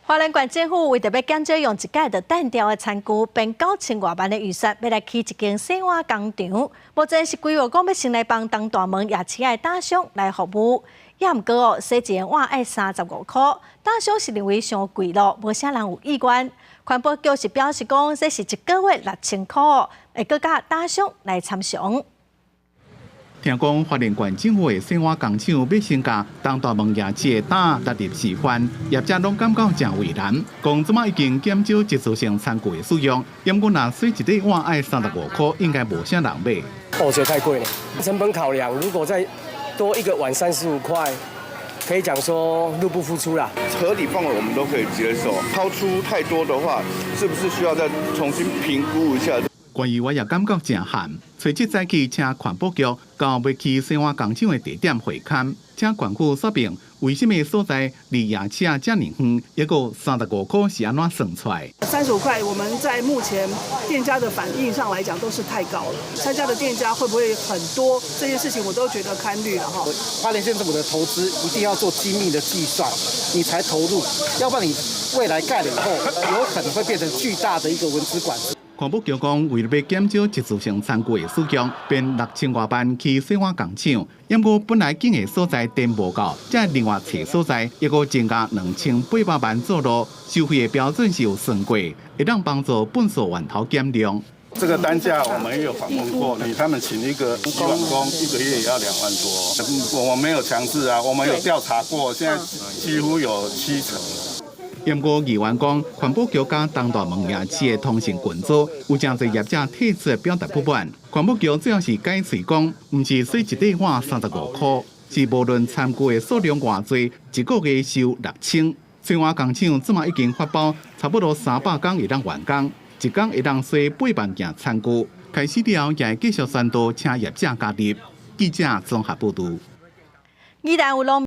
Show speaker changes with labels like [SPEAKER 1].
[SPEAKER 1] 花蓮縣政府為著欲減少用一擺就擲掉的餐具，編9000外萬的預算，欲來起一間洗碗工廠。目前是規劃講欲先來幫東大門夜市的打商來服務。也毋過哦，洗一個碗愛35箍，打商是認為傷貴囉，無啥人有意願。環保局是表示講，這是一個月6000箍，會閣佮打商來參詳。
[SPEAKER 2] 聽講花蓮縣政府的洗碗工廠欲先共東大門夜市的擔納入示範，業者攏感覺誠為難。講這馬已經減少一次性餐具的使用，毋過若洗一個碗愛三十五箍，應該無啥人買。
[SPEAKER 3] 我覺得太貴了，成本考量，如果再多一個碗35塊，可以講說入不敷出啦。
[SPEAKER 4] 合理範圍我們都可以接受，超出太多的話，是不是需要再重新評估一下？
[SPEAKER 2] 關於我也感覺誠寒，隨即早起請環保局到欲起洗碗工廠的地點會勘，請縣府說明為啥物所在離夜市遮爾遠，抑閣三十五箍是按怎算出來？
[SPEAKER 5] 三十五塊，我們在目前店家的反應上來講都是太高了。參加的店家會不會很多？這件事情我都覺得堪慮了哈。
[SPEAKER 6] 花蓮縣政府的投資一定要做精密的計算，你才投入，要不然你未來蓋了以後，有可能會變成巨大的一個蚊子館。
[SPEAKER 2] 環保局講，為了欲減少一次性餐具的使用，編6000外萬起洗碗工廠。毋過本來建的所在電無夠，才另外揣所在，抑閣增加2800萬做路，收費的標準是有算過，會當幫助糞埽源頭減量。
[SPEAKER 7] 這個單價我們也有訪問過，你他們請一個洗碗工，一個月也要2萬多。我們沒有強制啊，我們有調查過，現在幾乎有7成。
[SPEAKER 2] 毋過議員講，環保局佮東大門夜市的通訊群組有誠濟業者提出表達不滿。環保局最後是改喙講，毋是洗一個碗三十五箍，是無論餐具的數量偌濟，一個月收六千。洗碗工廠這馬已經發包，差不多300工會當完工，一工會當洗8萬件餐具。開始了後，也會繼續宣導請業者加入。記者綜合報導。
[SPEAKER 1] 宜蘭有農